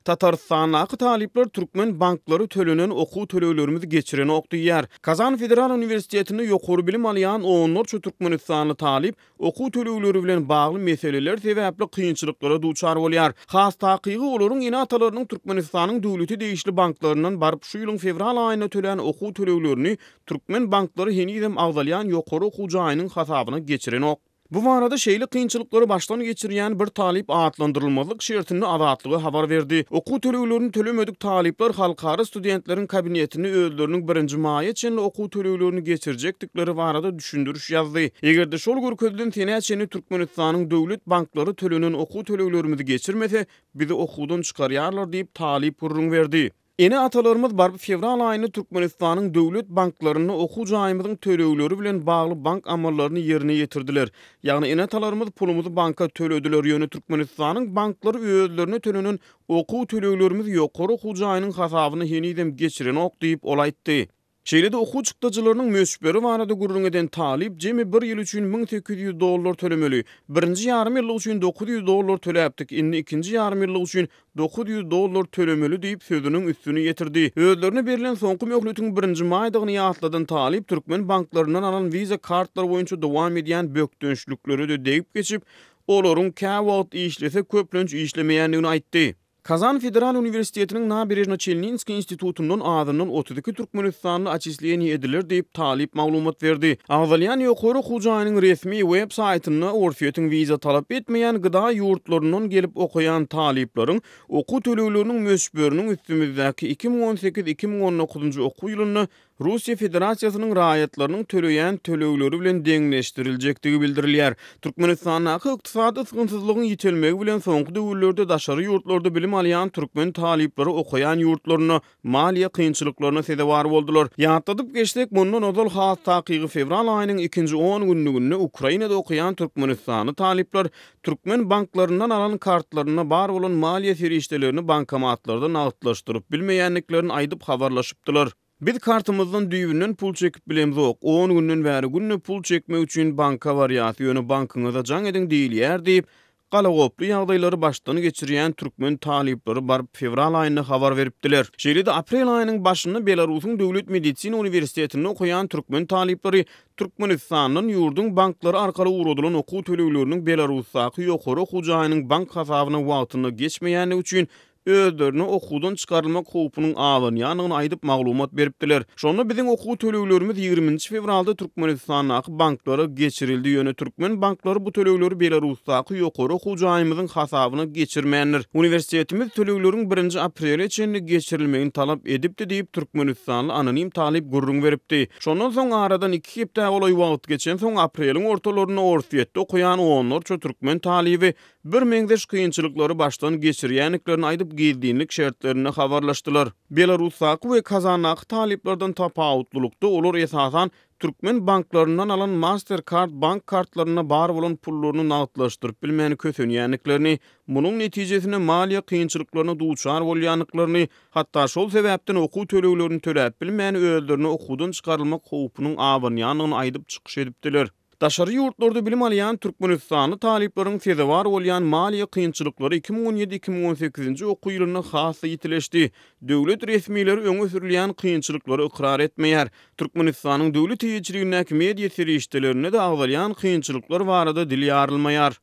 Tatarystandaky talyplar türkmen banklary tölenen okuw töleglerimizi geçirenok diýýär. Kazan federal uniwersitetinde ýokary bilim alýan onlarça türkmenistanly talyp okuw tölegleri bilen bagly meseleler sebäpli kynçylyklara duçar bolýar. Has takygy, olaryň ene-atalarynyň Türkmenistanyň döwlete degişli banklaryndan baryp şu ýylyň fewral aýynda tölän okuw töleglerini türkmen banklary henizem agzalýan ýokary okuw jaýynyň hasabyna geçirenok. Bu barada şeýle kynçylyklary başdan geçirýän bir talyp atlandyrylmazlyk şertinde Azatlyga habar berdi. Okuw töleglerini tölemedik talyplar halkara studentleriň kabinetinde özleriniň birinji maýa çenli okuw töleglerini geçirjekdikleri barada düşündiriş ýazdy. Eger-de şol görkezilen senä çenli Türkmenistanyň döwlet banklary tölenen okuw töleglerimizi geçirmese, bizi okuwdan çykarýarlar diýip, talyp gürrüň berdi. Ene-atalarymyz baryp fewral aýynda Türkmenistanyň döwlet banklarynda okuw jaýymyzyň tölegleri bilen bagly bank amallaryny ýerine ýetirdiler. Ýagny ene-atalarymyz pulumyzy banka tölediler, ýöne Türkmenistanyň banklary özlerine tölenen okuw töleglerimizi ýokary okuw jaýynyň hasabyna henizem geçirenok diýip, ol aýtdy. Şeýle-de okuw çykdajylarynyň möçberi barada gürrüň eden talyp jemi bir ýyl üçin 1800 dollar tölemeli. Birinji ýarym ýyllyk üçin 900 dollar töläpdik, indi ikinji ýarym ýyllyk üçin 900 dollar tölemeli diýip, sözüniň üstüni ýetirdi. Özlerine berlen soňky möhletiň birinji maýdygyny ýatladan talyp türkmen banklaryndan alan Visa kartlary boýunça dowam edýän bökdençliklere-de degip geçip, olaryň käwagt işlese, köplenç işlemeýändigini aýtdy. Kazan federal uniwersitetiniň Naberežno-Çelninskiý institutyndan azyndan 32 türkmenistanly otçisleniýe ediler diýip, talyp maglumat berdi. Agzalýan ýokary okuw jaýynyň resmi web saýtynda Orsýetiň wiza talap etmeýän gda ýurtlaryndan gelip okaýan talyplaryň okuw tölegleriniň möçberiniň üstümizdäki 2018, 2019-njy okuw ýylynda Russiýa Federasiýasynyň raýatlarynyň töleýän tölegleri bilen deňleşdiriljekdigi bildirilýär. Türkmenistandaky ykdysady ysgynsyzlygyň ýitelmegi bilen soňky döwürlerde daşary ýurtlarda bilim alýan türkmen talyplary okaýan ýurtlarynda maliýe kynçylyklaryna sezewar boldular. Ýatladyp geçsek, mundan ozal, has takygy fewral aýynyň ikinji on günlüginde Ukrainada okaýan türkmenistanly talyplar türkmen banklaryndan alan kartlarynda bar bolan maliýe serişdelerini bankomatlarda nagtlaşdyryp bilmeýändiklerini aýdyp habarlaşypdylar. Biz kartymyzdan düýbünden pul çekip bilemzok, on günden bäri günde pul çekmek üçin banka barýas, ýöne bankyňyza jaň ediň diýilýär diýip, galagoply ýagdaýlary başdan geçirýän türkmen talyplary baryp fewral aýynda habar beripdiler. Şeýle-de aprel aýynyň başynda Belarusyň Döwlet medisina uniwersitetinde okaýan türkmen talyplary Türkmenistandan ýurduň banklary arkaly ugradylan okuw tölegleriniň Belarusdaky ýokary okuw jaýynyň bank hasabyna wagtynda geçmeýändigi üçin özlerine okuwdan çykarylmak howpunyň abanýandygyny aýdyp maglumat beripdiler. Şonda biziň okuw töleglerimiz ýigriminji fewralda Türkmenistandaky banklara geçirildi, ýöne türkmen banklary bu tölegleri Belarusdaky ýokary okuw jaýymyzyň hasabyna geçirmändir. Uniwersitetimiz tölegleriň birinji aprele çenli geçirilmegini talap edipdi diýip, türkmenistanly anonim talyp gürrüň beripdi. Şondan soň aradan iki hepdä golaý wagt geçensoň, apreliň ortalarynda Orsýetde okaýan onlarça türkmen talyby birmeňzeş kynçylyklary başdan geçirýändiklerini aýdyp, gizlinlik şertlerinde habarlaşdylar. Belarusdaky we Kazandaky talyplardan tapawutlylykda, olar esasan türkmen banklaryndan alan Mastercard bank kartlarynda bar bolan pullaryny nagtlaşdyryp bilmän kösenýändiklerini, munuň netijesinde maliýe kynçylyklaryna duçar bolýandyklaryny, hatda şol sebäpden okuw töleglerini töläp bilmän özlerine okuwdan çykarylmak howpunyň abanýandygyny aýdyp çykyş edipdiler. Daşary ýurtlarda bilim alýan türkmenistanly talyplaryň sezewar bolýan maliýe kynçylyklary 2017, 2018-nji okuw ýylynda has-da ýitileşdi. Döwlet resmileri öňe sürülýän kynçylyklary ykrar etmeýär. Türkmenistanyň döwlet eýeçiligindäki media serişdelerinde-de agzalýan kynçylyklar barada dil ýarylmaýar.